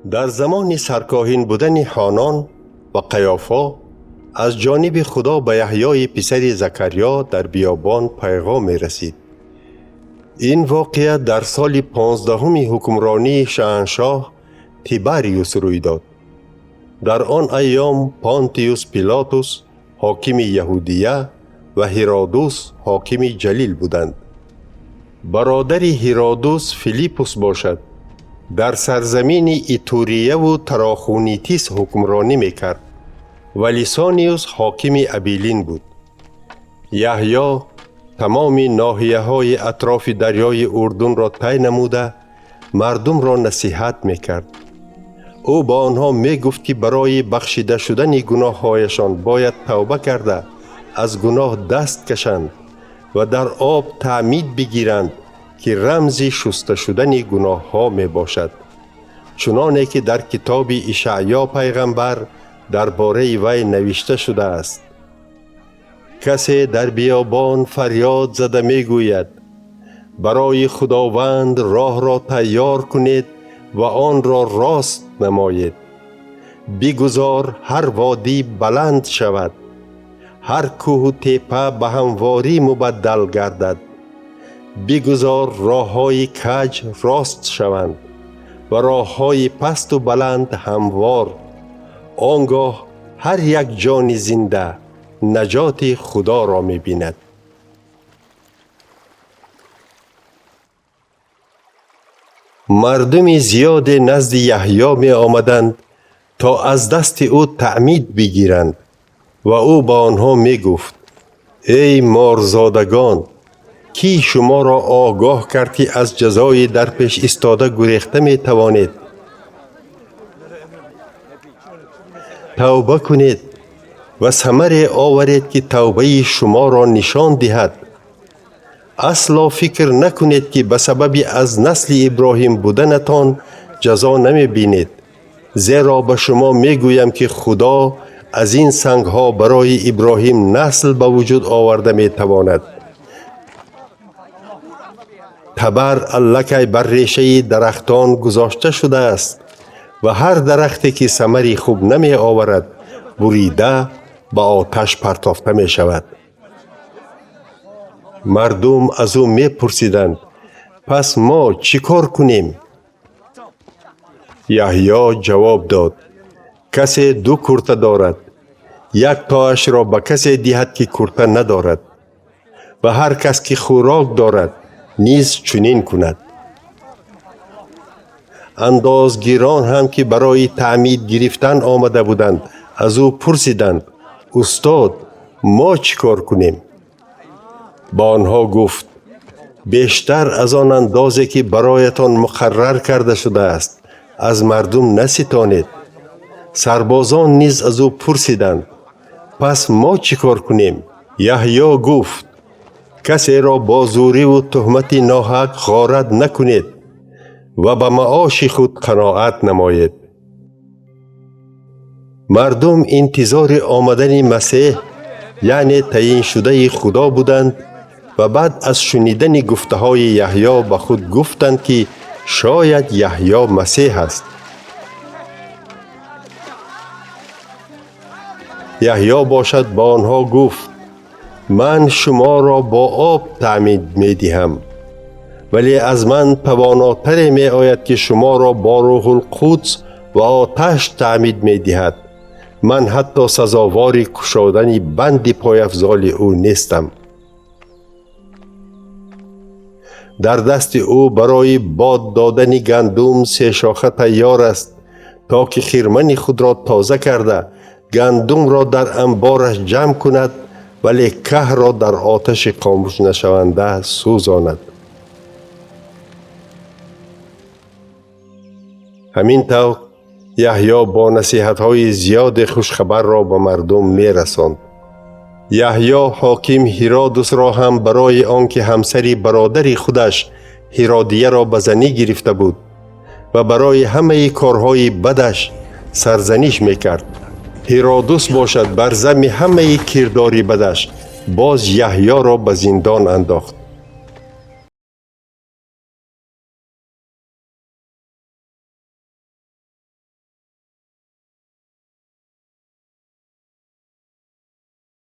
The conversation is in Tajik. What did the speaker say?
Дар замони саркоҳин будани Ҳонон ва Қаёфо аз ҷониби Худо ба Яҳёи писари Закарё дар биёбон пайғом мерасид. Ин воқеа дар соли 15-уми ҳукмронии шаҳаншоҳ Тибариус рӯй дод. Дар он айём Понтиус Пилотус ҳокими Яҳудия ва Ҳиродус ҳокими Ҷалил буданд. Бародари Ҳиродус Филиппус бошад, дар сарзамини Итурияву Тарохунитис ҳукмронӣ мекард ва Лисониус ҳокими Абилин буд. Яҳё тамоми ноҳияҳои атрофи дарёи Урдунро тай намуда, мардумро насиҳат мекард. Ӯ ба онҳо мегуфт, ки барои бахшида шудани гуноҳҳояшон бояд тавба карда, аз гуноҳ даст кашанд ва дар об таъмид бигиранд, ки рамзи шуста шудани гуноҳҳо мебошад, чуноне ки дар китоби Ишаъё пайғамбар дар бораи вай навишта шудааст: касе дар биёбон фарёд зада мегӯяд: барои Худованд роҳро тайёр кунед ва онро рост намоед. Бигузор ҳар водӣ баланд шавад, ҳар кӯҳу тепа ба ҳамворӣ мубаддал гардад. Бигузор роҳҳои каҷ рост шаванд ва роҳҳои пасту баланд ҳамвор. Он гоҳ ҳар як ҷони зинда наҷоти Худоро мебинад. Мардуми зиёде назди Яҳьё меомаданд, то аз дасти ӯ таъмид бигиранд, ва ӯ ба онҳо мегуфт: эй морзодагон, кӣ шуморо огоҳ кард, ки аз ҷазои дар пеш истода гурехта метавонед? Тавба кунед ва самаре оваред, ки тавбаи шуморо нишон диҳад. Асло фикр накунед, ки ба сабаби аз насли Иброҳим буданатон ҷазо намебинед, зеро ба шумо мегӯям, ки Худо аз ин сангҳо барои Иброҳим насл ба вуҷуд оварда метавонад. Табар аллакай бар решаи дарахтон гузошта шудааст ва ҳар дарахте ки самари хуб намеоварад, бурида ба оташ партофта мешавад. Мардум аз ӯ мепурсиданд: пас мо чӣ кор кунем? Яҳьё ҷавоб дод: касе ду курта дорад, як тоашро ба касе диҳад, ки курта надорад, ва ҳар кас ки хӯрок дорад, низ чунин кунад. Андозгирон ҳам, ки барои таъмид гирифтан омада буданд, аз ӯ пурсиданд: устод, мо чӣ кор кунем? Ба онҳо гуфт: бештар аз он андозе, ки бароятон муқаррар карда шудааст, аз мардум наситонед. Сарбозон низ аз ӯ пурсиданд: пас мо чӣ кор кунем? Яҳьё гуфт: касеро бо зӯриву туҳмати ноҳақ ғорат накунед ва ба маоши худ қаноат намоед. Мардум интизори омадани Масеҳ, яъне таъйиншудаи Худо буданд ва баъд аз шунидани гуфтаҳои Яҳьё ба худ гуфтанд, ки шояд Яҳьё Масеҳ аст. Яҳьё бошад ба онҳо гуфт: ман шуморо бо об таъмид медиҳам, вале аз ман тавонотаре меояд, ки шуморо бо Рӯҳулқудс ва оташ таъмид медиҳад. Ман ҳатто сазовори кушодани банди пойафзоли ӯ нестам. Дар дасти ӯ барои бод додани гандум се шоха тайёр аст, то ки хирмани худро тоза карда, гандумро дар анбораш ҷамъ кунад, вале каҳро дар оташи хомӯшнашаванда сӯзонад. Ҳамин тавр Яҳьё бо насиҳатҳои зиёде хушхабарро ба мардум мерасонд. Яҳьё ҳоким Ҳиродусро ҳам барои он ки ҳамсари бародари худаш Ҳиродияро ба занӣ гирифта буд ва барои ҳамаи корҳои бадаш сарзаниш мекард. Ҳиродус бошад бар замми ҳамаи кирдори бадаш боз Яҳьёро ба зиндон андохт.